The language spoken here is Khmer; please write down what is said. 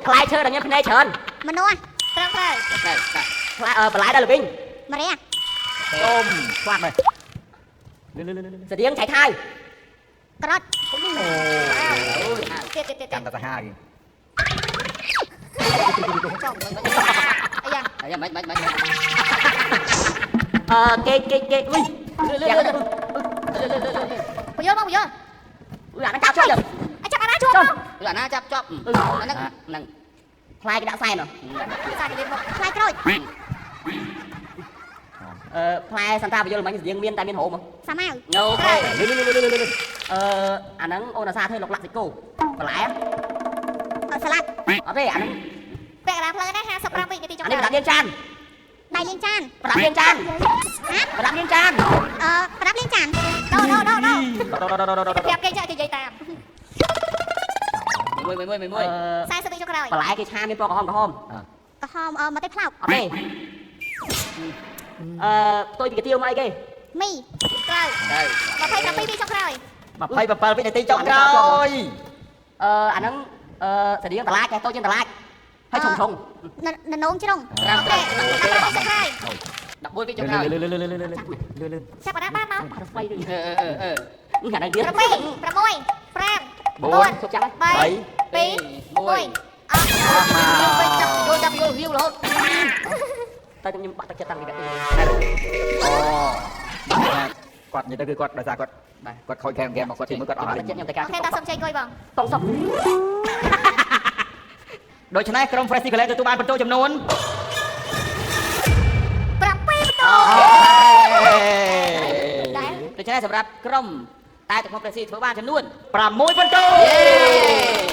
ផ្លែឈើដែលមានភ្នែកច្រើន មនុស្ស ត្រឹមត្រូវ តែតែ ផ្លែបន្លែដល់ល្វីង ម្រះ អូមស្វាត់មើល ស្តៀងឆៃថៅ ក្រុច អូយ ទៀតទៀតទៀត កាន់តែសាហាវ ចំអាយ៉ា អាយ៉ាមិនមិនមិន អឺគេគេគេអុយ លឿនលឿនលឿន ពយល់មកពយល់ អុយអាហ្នឹងចាប់ជាប់ អាចាប់អាណាជួបមក អាណាចាប់ជាប់អាហ្នឹងហ្នឹង ផ្លែគេដាក់សែន សាច់លេបមក ផ្លែក្រូច អឺផ្លែសន្តាបយល់មិញស្តៀងមានតែមានរោម សាម៉ាវ ណូ ត្រូវ លឿនលឿនលឿនលឿនអឺអាហ្នឹងអូនអាសាធ្វើលុកលាក់សាច់គោបន្លែ សាឡាត់ អត់ទេអាហ្នឹង ពាក់កណ្ដាលផ្លូវណា55វិនាទីចុង អានេះ ក្រោយ ប្រដាប់លាងចាន ដៃលាងចាន ប្រដាប់លាងចាន ហ៎ ប្រដាប់លាងចាន អឺប្រដាប់លាងចាន ដូដូដូដូ ដូ ប្រាប់គេចាក់គេនិយាយតាម មួយមួយមួយមួយ អឺ 40វិចុងក្រោយ បន្លែគេឆាមានពណ៌ក្រហមក្រហម ក្រហមអឺម្ទេសផ្លោក អត់ទេអឺផ្ទុយពីកាទៀវមកអីគេ មី ត្រូវ ទៅ 27វិចុងក្រោយ 27វិនាទីចុងក្រោយ អឺអាហ្នឹងអឺស្តៀងតឡាចតែតូចជាងតឡាចហើយឆុងឆុង ននោមជ្រុង ត្រាំ អូខេ15វិចុងក្រោយ 14វិចុងក្រោយ លឿនលឿនលឿនលឿនលឿនលឿន ចាប់អាណាបានមក បាត់ស្វ័យដូច អឺអឺអឺ អាហ្នឹងទៀត 7 6 5 ជប់ចាំហើយ 4 3 2 1អស់ យល់ចាប់យល់ចាប់យល់ហៀវរហូត តែខ្ញុំបាក់ទឹកចិត្តតាំងពីវគ្គទី អូគាត់និយាយទៅគឺគាត់ដោយសារគាត់គាត់ខូចហ្គេមហ្គេមមកគាត់ទីមួយគាត់អស់ហើយ ទឹកចិត្តខ្ញុំតែការ អូខេតោះសុំជ័យអង្គុយបង តងសុក ដូច្នេះក្រុម Fresh College ទទួលបានពិន្ទុចំនួន 7បន្ទូដែរ ដូច្នេះសម្រាប់ក្រុមតែទឹកមុខប្រេស៊ីធ្វើបានចំនួន 6ពិន្ទុ យេ